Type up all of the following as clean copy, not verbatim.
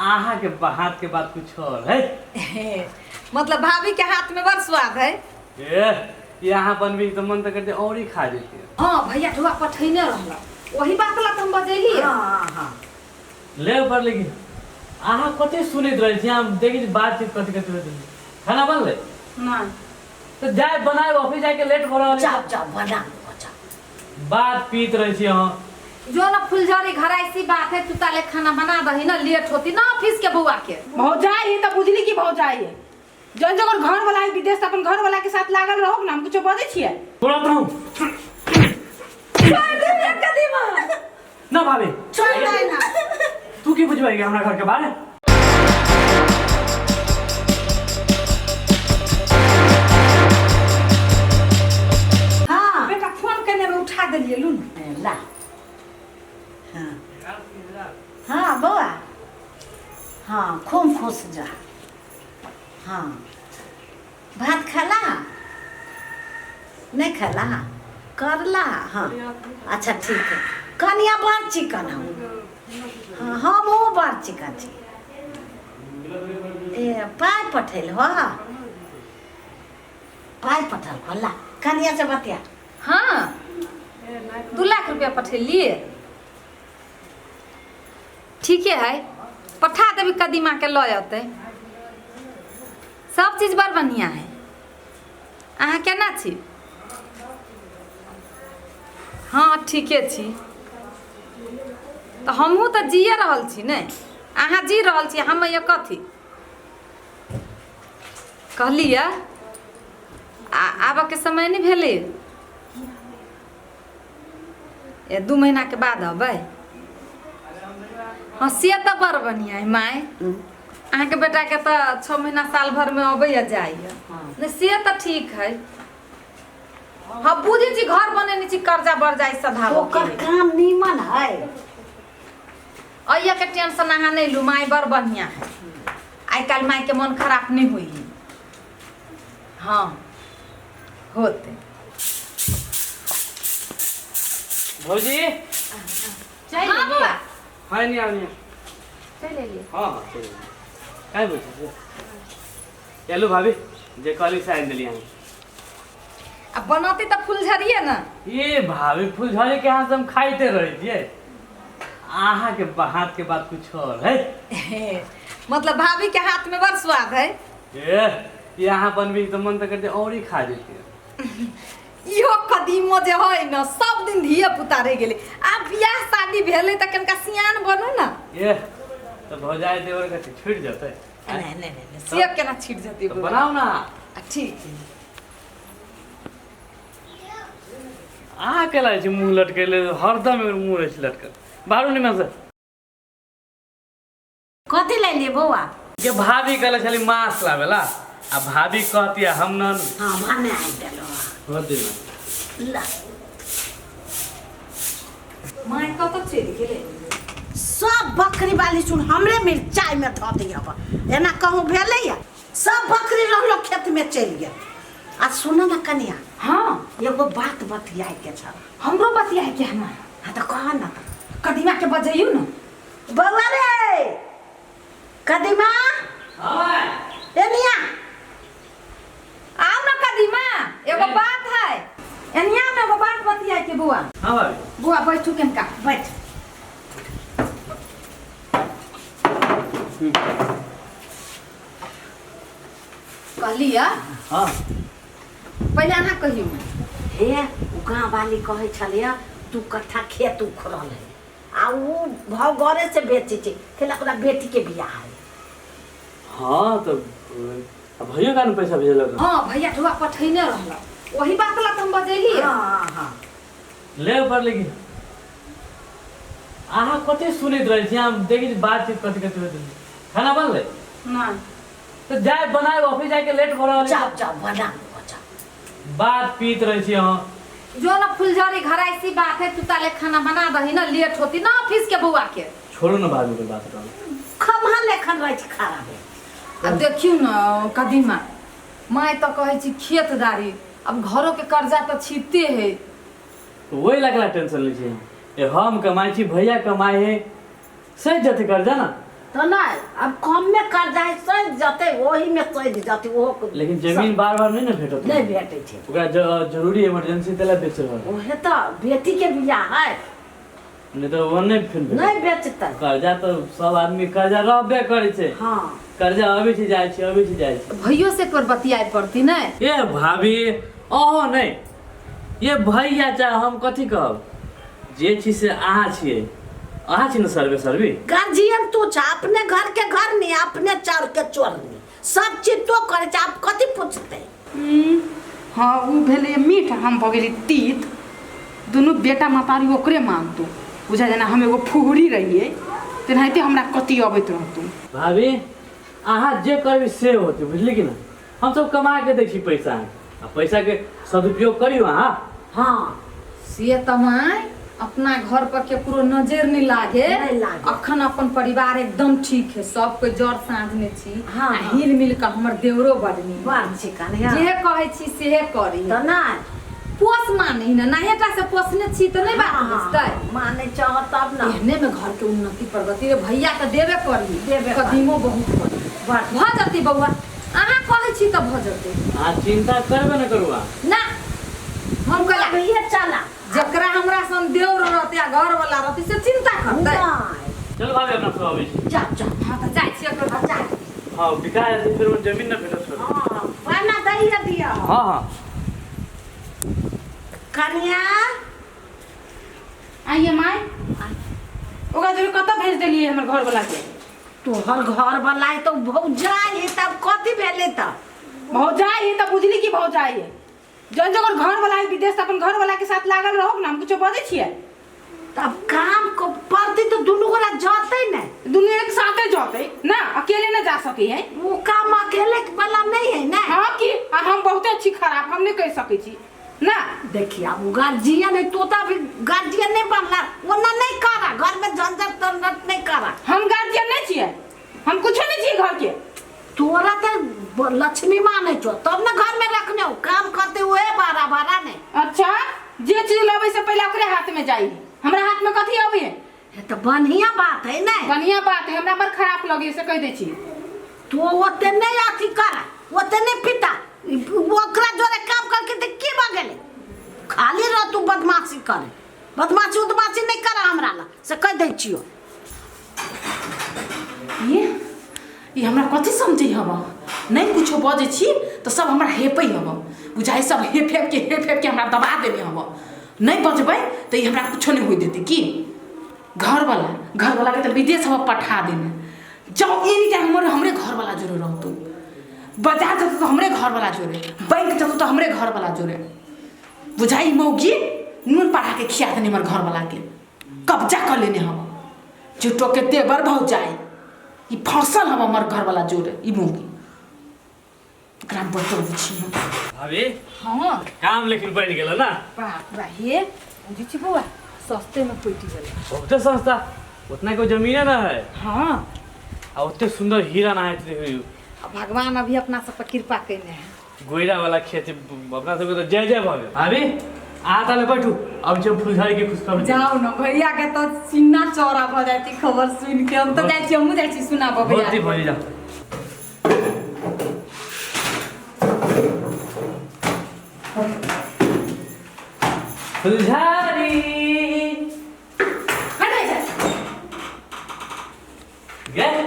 अहाँ के हाथ के बात कुछ और है। मतलब भाभी के हाथ में बड़ स्वाद है। ए ये अहाँ बनबी तो मन तो करते और ही खा जैते। हाँ भैया ठुआ पठैने रहल, वही बात ला तो हम बजैली। हाँ हाँ ले पर लेकिन अहाँ कते सुनैत रहै छी, हम देखै छी बातचीत कथी कथी होइत रहै। खाना बनलै? ना। तो जाय बनाए ऑफिस जाके लेट भऽ रहल है। जाओ जाओ बना लो, जाओ। बात पीत रहै छी अहाँ। जो ना फुलझड़ी घर ऐसी बात है, तू ताले खाना बना दही ना, लेट होती ना ऑफिस के बउआ के। भौजाई है तो बुझली कि भौजाई है, जौन जगह घर वाला है विदेश त अपन घर वाला के साथ लागल रहो ना, हम कुछो बजै छियै। तुरंत रहू ना भाभी। छोड़ दे ना। तू की बुझबेगी हमरा घर के बारे? हाँ बेटा फोन केने में उठा देलियै लू ना। ला। हाँ हाँ बौआ, हाँ खूब खुश जा। हाँ भात खाला नहीं खाला करला? हाँ अच्छा ठीक है। कनिया बड़ चिकन हम। हाँ हम वो बड़ चिकन छी। ए पाइ पठेल हो, पाइ पठल हो, ला कनिया से बतिया। हाँ 2 लाख रुपया पठेलिए, ठीके है, पठा देबी कदीमा के लऽ अतै। सब चीज बड़ बढ़िया है। अहाँ केना छी? हाँ ठीके छी। तऽ हमहूँ तऽ जिए रहल छी ने, अहाँ जी रहल छी, हम ये कथी कहलियै। आ आबऽके समय नहि भेलै? ए 2 महीना के बाद अबै। हाँ से तऽ बड़ बढ़िया है माय, अहाँके बेटाके तऽ 6 महीना साल भरमे अबैया जाइया। नहीं से तऽ ठीक है। हाँ बुझै छी घर बनेने छी, कर्जा बढ़ जाइ सधाबऽ ओकर काम नीमन है। अइया के टेंशन अहाँ नहीं लू, माय बड़ बढ़िया है। आइ काल्हि माय के मन खराब नहीं हुई है। हाँ होते। भौजी। हाँ बौआ। हाँ नहीं आनी। चलि एलियै। हाँ हाँ चलि एलियै। काहे बोलै छी? चलू भाभी, जे कहली से आनि देलियै अहाँ। आ बनतै तऽ फुलझड़िये ने। ये भाभी फुलझड़ी के हाथ से हम खाइते रहै छियै, अहाँ के हाथ के बात कुछ और है। मतलब भाभी के हाथ में बड़ स्वाद है। ए ये अहाँ बनबी तो मन तो करते और ही खा जैते। इहो कदीमो जे है न, सब दिन धिये पुता रहि गेलै। आब बियाह शादी भेलै तऽ कनिका सियान बनू ना। ए तऽ भौजाई देवर के छूटि जेतै। नहीं नहीं नहीं, से केना छूटि जेतै? तऽ बनाउ ना। आ ठीक है। अहाँ के लागै छै मुँह लटकेले, हरदम एकर मुँह रहै छै लटकल। बाहरो निमन से। कथी लेलियै बौआ? के भाभी कहले छली माछ लाबेला, आ भाभी कहती हम न। हाँ भने आनि देलहुँ। हो दिल। ला। माय कतऽ चलि गेलै? सब बकरी वाली सुन हमरे मिरचाई में धऽ दिअ। एना कहूँ भेलैया? सब बकरी रहलो खेत में चलि गेल। आ सुन ना कनिया। हाँ एगो बात बतियाए के छल। हमरो बतियाए के हना। हाँ तऽ कह ना। कदीमा के बजैयौ ना। बौआ रे कदीमा। हाँ एनिया आओ ना कदीमा, एगो बात है। एनिया में एगो बात बतियाए के बौआ। हाँ भाभी। बौआ बैठू कनिका, बैठ। कहलियै। हाँ पहिले अहाँ कहियौ। हे ओ गाँव वाली कहै छलैया 2 कट्ठा खेत उखड़ल है, आ उ भाव घरे से बेचै छै, खेला ओकरा बेटी के बियाह है। हाँ तो भैया का पैसा भेजलक? हाँ भैया ठुआ पठैने रहल, वही बात ला तो हम बजैली। हाँ हाँ ले पर लेकिन अहाँ कते सुनैत रहै छी, हम देखै छी बातचीत कथी कथी होइत रहै। खाना बनलै? ना। तो जाय बनाए ऑफिस जाके लेट भऽ रहल है। जाओ जाओ बना लो, जाओ। बात पीत रहै छी अहाँ। जो ना फुलझड़ी घर ऐसी बात है, तू ताले खाना बना दही ना, लेट होती ना ऑफिस के बउआ के। छोड़ू ना भाभी के बात रहल। खम्हा लेखन रहै छै खड़ा भेल। अब देखियौ न कदीमा, माय तऽ कहै छी खेतदारी, अब घरो के कर्जा तऽ छीते है। वही लगला टेंशन लै छी हम। ए हम कमाइ छी, भैया कमाइ है, सही जते कर्जा ना। तऽ नहि आब कमे कर्जा है सधि जतै ओहीमे सधि जतै ओहो। लेकिन जमीन बार बार नहीं ना भेटत। नहि भेटै छै। ओकरा जरूरी इमरजेंसी तेला बेच रहल। ओहे तऽ बेटीके बियाह है। नहीं तो वो नहीं फिर भेटत। नहि बेचतै। कर्जा तो सब आदमी कर्जा रहबे करै छै। हँ। कर्जा अबै छै जाइ छै अबै छै जाइ छै। भैयो से एक बार बतियाए पड़ती ने। ए भाभी अहो नहीं ये भैया चाहे हम कथी कहब जे छी से अहाँ छियै अहाँ छी ने सर्वे सर्वी। गार्जियन तू छ अपने घर के घर नहीं अपने चाउर के चोरनी सब चीज तो करे छ आप कथी पूछते। हाँ उ भेलै मीठ हम भऽ गेली तीत। दुनू बेटा महतारी ओकरे मानतू बुझा जेना हम एगो फुहरी रहियै तेनाहिते हमरा कथी अबैत रहतू। भाभी अहाँ जे करबी से होतै बुझली कि ना। हम सब कमा के दै छी पैसा आ पैसा के सदुपयोग करियो अहाँ। हाँ से तऽ माय अपना घर पर केकरो नजर नहीं लागे। नहीं लागे। अखन अपन परिवार एकदम ठीक है सब कोई जड़ साँझ में छी। हाँ, आ हाँ। हिल मिल के हमर देवरो बड नीक। बड़ चिकन है। जे कहै छी सेहे करी। तऽ नहि पोस मानै ने नाहेटा से पोसने छी तऽ नहीं बात बुझतै। माने चाह तब ना। एहने में घर के उन्नति प्रगति रे भैया के देबे करी। देबे करी। कदीमो बहुत करी। बड़। भऽ जतै बौआ अहाँ कहै छी तऽ भऽ जतै। अहाँ चिंता करबे न करू अहाँ। ना हम कहला अभिये चला जकरा हमरा सन देवर रहतै आ घर वाला रहतै से चिंता करतै। नहीं चल भाभी अपना सब अबै छी। जा जा। हाँ तऽ जाइ छी एकर। जा। हाँ बिका जेतै फेर ओ जमीन न भेटत फेर। हाँ बना दैया दिया। हाँ हाँ। कन्या आइए माय ओकरा जोरे कतऽ भेज देलियै हमर घरवला के। तोहर घर वाला है तो भौजाई है तब कथी भेलै तऽ। भौजाई है तऽ बुझली कि भौजाई है जौन जकर घर वाला है विदेश अपन घर वाला के साथ लागल रहो ना हम कुछो बजै छियै। तब काम को पड़तै तो दुनू गोरा जतै ने। दुनू एक साथे जतै ना अकेले ना जा सकै है। वो काम अकेले वाला नहीं है ना। हाँ कि आ हम बहुते अच्छी खराब हम नहीं कह सकै छी ना। देखिए अब गार्जियन है तो अभी गार्जियन नहीं बनला ओना नहीं करा घर में झंझट तंझट नहीं करा। हम गार्जियन नहीं छियै हम कुछो नहीं छियै घर के। तोरा तो लक्ष्मी माने छो तब ना घर में रखने हो काम करते हुए बारा बारा नहीं। अच्छा जे चीज लबै से पहले ओकरे हाथ में जाई हमरा हाथ में कथी अबै है। ये तो बढ़िया बात है ना। बढ़िया बात है हमरा पर खराब लगे से कह दै छी। तो ओते नहीं अथी करा ओते नहीं पिता ओकरा जोरे काम करके ते की भऽ गेलै खाली रह तू बदमाशी करे बदमाशी उदमाशी नहीं करा हमरा ला से कह दै छियो। ये हमरा कथी समझै हब नहीं कुछो बजै छी तऽ सब हमरा हेपै हब बुझाइ सब हेप हेप के हमरा दबा देने हब नहीं बजबै तऽ ई हमरा कुछो नहीं होइ देतै की। घरवाला के तऽ विदेश हब पठा देने जाओ एनी टाइम हमर हमरे घरवाला जोरे रहतौ बाजार जतौ तऽ हमरे घरवाला जोरे बैंक जतौ तऽ हमरे घरवाला जोरे बुझाइ मौगी नून पढ़ा के खिया देने हमर घरवाला के कब्जा कर लेने हब झूठो के देवर भौजाई ई फसल हम हमर घरवाला जोरे ई मौगी एकरा बतबै छी हम। भाभी हाँ काम लेकिन बनि गेल ना। बाप रे हे बुझै छी बौआ सस्ते में पटि गेल। बहुते सस्ता उतना कोई जमीन ना है। हाँ आ ओते सुंदर हीरा ना है देखियो। भगवान अभी अपना सब पर कृपा कयने है। गोइरा वाला खेत अपना सबके तो जय जय भऽ गेल। भाभी आ ताले बैठू अब जब फुलझड़ी के खुशखबरी जाओ न भैया के तो सीना चौड़ा भऽ जाती खबर सुन के। हम तो जाइ छी हमहूँ जाइ छी सुनाबऽ भैया। बहुत ही भऽ जा। फुलझड़ी हट जा। गए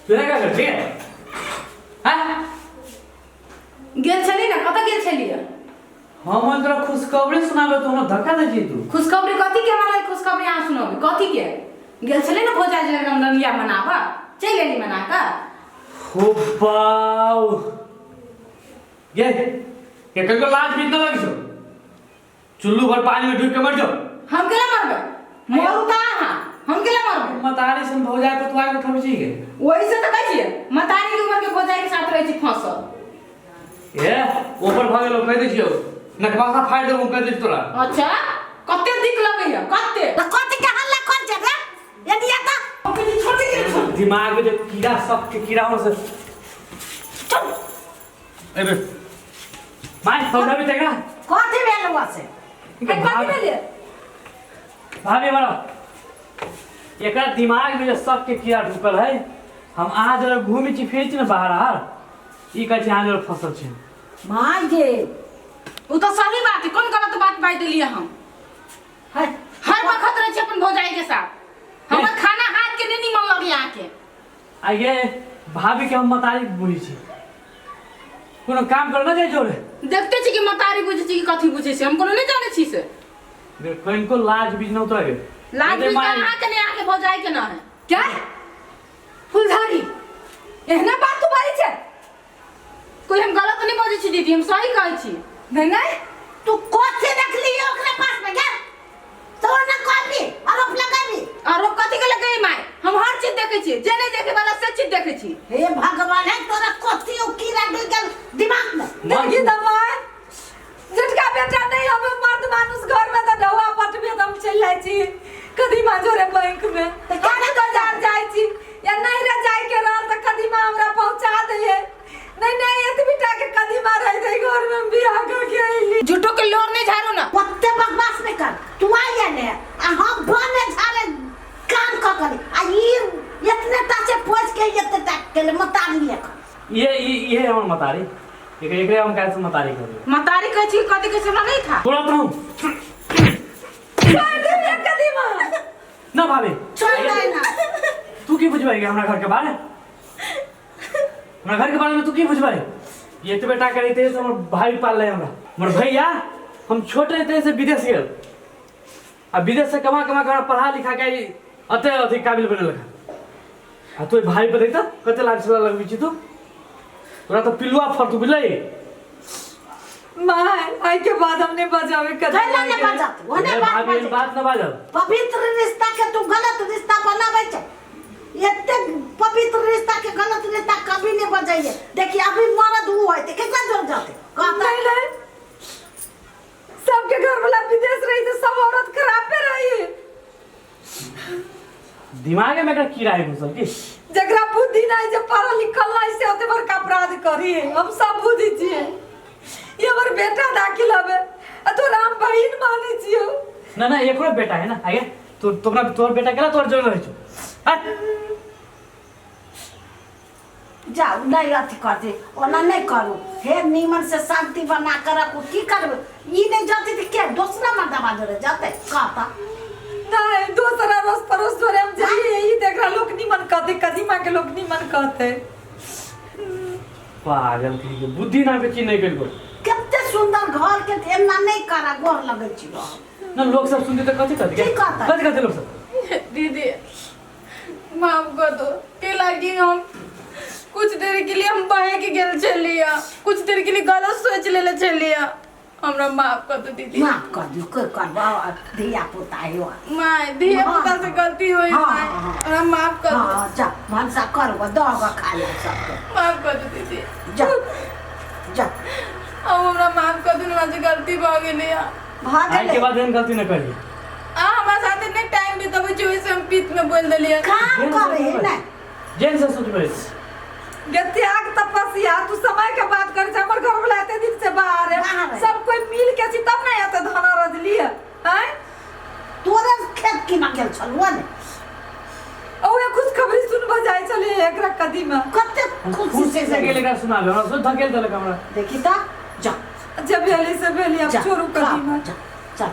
तोरा का कर ठीक है। हाँ गेल छली ना कतऽ गेल छलियै। हम तोरा खुशखबरी सुनाबे तो हमरा धक्का दै छी तू। खुशखबरी कथी के हमरा खुशखबरी अहाँ सुनाबी कथी के गेल छलै ना भौजाई जी रमरंगिया मनाबऽ चलि एली मना कऽ। हो बाउ गे के ककरो लाज भी न लगै छौ चुल्लू भर पानी में डूब के मर जाओ। हम केला मरबै मरू तऽ अहाँ हम केला मरबै। मतारी सन भौजाई पर तू आके उठबै छी गे। ओहि से तऽ कहै छियै मतारी के उम्र के भौजाई के साथ रहै छी फंसल। ए ऊपर भऽ गेलौ कहि दै छियौ नकबासा फाड़ि देबौ कहि दै छी तोरा। अच्छा कते दिक लगैया कते तऽ कथी के हल्ला कर छै रे एनिया तऽ हम कहै छी छोड़ दे के छोड़। दिमाग में जे कीड़ा सब के कीड़ा हो से चुप एबे माय समझाबी तकरा कथी भेल हुआ से। कथी भेलै भाभी बड़ा एकरा दिमाग में जे सब के कीड़ा ढुकल है हम अहाँ जरा घूमै छी फिरै छी ने बाहर आर ई कहै छी अहाँ जरा फसल छी। माय गे। ओ तऽ सही बात है, कोन गलत बात बाजि देलियै हम? है। हर वक्त रहै छी अपन भौजाई के साथ, हमर खाना हाथ के नहीं निमन लगे अहाँके। आ ये भाभी के हम मतारी बुझै छी, कोनो काम कर ना जाय जोरे। देखते छी कि मतारी बुझै छी कि कथी बुझै छी, हम कोनो नहीं जानै छी से। कनिको लाज बीज न उतरा गेल। लाज अरे बीज माय। अहाँके नहीं, अहाँके भौजाई के ना है। क्या फुलझड़ी एहना बात तू बाजै छै? कोई हम गलत नहीं बजै छी दीदी, हम सही कहै छी। नहीं नहीं। तू कथी रखली ओकरा पास में गे? तो ना कॉपी आरोप लगाबी। आरोप कथी के लगै माय? हम हर चीज देखै छी, जे नहीं देखे वाला से चीज देखै छी। हे भगवान, है तोरा कथी ओ कीड़ा गिर गेल दिमाग में? देखी त माय, झटका बेटा नहीं हमें मर्द मानुस घर में त ढौआ पटबे त हम चलि जाइ छी कदीमा जोरे बैंक में, तऽ केना हाट बाजार जाइ छी या नहीं रे जाय के रहल त कदीमा हमरा पहुंचा दे है। नहीं नहीं एतबी टा के कदीमा रह दे घर में, हम बियाह कर के अइली। झूठो के लोर नहीं झाड़ू ना। ओते बकवास नहीं कर, तू आई ने आ हम बने झाड़े काम क करी आ ई इतने टा से पोछ के एते टा के ले मतारी ले। ये हमर मतारी, एकरे एकरे हम कैसे मतारी कहबै? मतारी कहै छी कथी कहै छी हमरा नहीं था। तोरा तो हम छोड़ दे रे कदीमा। ना भाभी। छोड़ दे ना। तू की बुझबै हमरा घर के बारे? हमरा घर के बारे में तू की बुझबै? ये तो बेटा करे थे हमर भाई पाल रहे हमरा, हमर भैया हम छोट रहते से विदेश गेल आ विदेश से कमा कमा के हमरा पढ़ा लिखा के अते अथी काबिल बनेलक। आ तू भाई पर देखता कते लाज छला लगबै छी तू, तोरा तो पिलुआ फरतू बुझलै। My I के बाद हमने बजावे कदीमा कैला ने के। बजत ओने ए बात भाभी बजत। बात न बाजब। पवित्र रिश्ता के तू गलत रिश्ता बनाबै छै, एते पवित्र रिश्ता के गलत रिश्ता कभी नहीं बजाइए। देखिए अभी मरद ऊ है केकरा जोर जाते कहता। नहीं नहीं, सबके घर वाला विदेश रही तो सब औरत खराब पे रही। दिमाग में एकरा कीड़ा है घुसल की? जकरा बुद्धि नहीं, जे पढ़ल लिखल नहीं से ओते बड़का अपराध करी हम सब बुद्धि छियै। ये हमर बेटा दाखिल हवे आ तोरा हम बहिन मानै छियौ। ना ना एकरो बेटा है ना आगे तो तोरा तोर बेटा केला तोर जोर रहै छौ। जाओ नहीं अथी कर दे, ओना नहीं करू, हे नीमन से शांति बना कर रखू। की करबे ई नहीं जाते त के दोसरा मर्दबा जोरे जाते कहता। नहीं दोसरा अड़ोस पड़ोस जोरे हम जाइए, यही देख रहा लोग निमन कहते, कदीमा के लोग निमन कहते। पागल कहीं के बुद्धि ना बेची नहीं कल को। कते सुंदर घर के एना नहीं करा गोर लगै छी। ना लोग सब सुनते त कथि कहते? की कहते? कथि कहते लोग सब? दीदी माफ कर दो के लागी हम कुछ देर के लिए हम बहे के गेल छलिया, कुछ देर के लिए गलत सोच लेले छलिया, हमरा माफ कर दो दीदी। माफ कर दियो, कोई करबा धिया पुता हो। My धिया पुता से गलती होई हाँ, my, हाँ, हाँ। हमरा माफ कर दो। हाँ जा भनसा करबो दगो खा ले सबके। माफ कर दो दीदी। जा जा अब हमरा माफ कर दो, हमरा से गलती भ गेलै। भ आई के गेलै। बाद एहन गलती न करिए। आ हमरा साथे नहीं टाइम बिताबै छै, ओहि से हम पीत में बोल देलियै। काम करे है ना जेन से सोचबै गे त्याग तपस्या तू समय के बात कर छै, हमर घर वाला एते दिन से बाहर है, बाहर है। सब कोई मिल के छी तब ना एते धन रजली है। हैं तोरे खेत किना गेल छलुआ ने? ओहे खुशखबरी सुनबा जाय छले एकरा कदीमा। कते खुशी खुशी से गेल एकरा सुनाबे, हमरा सुन धकेल देलक हमरा। देखी त जा जब भेली से भेली, अब जा छोड़ू खा, कदीमा। जा चल।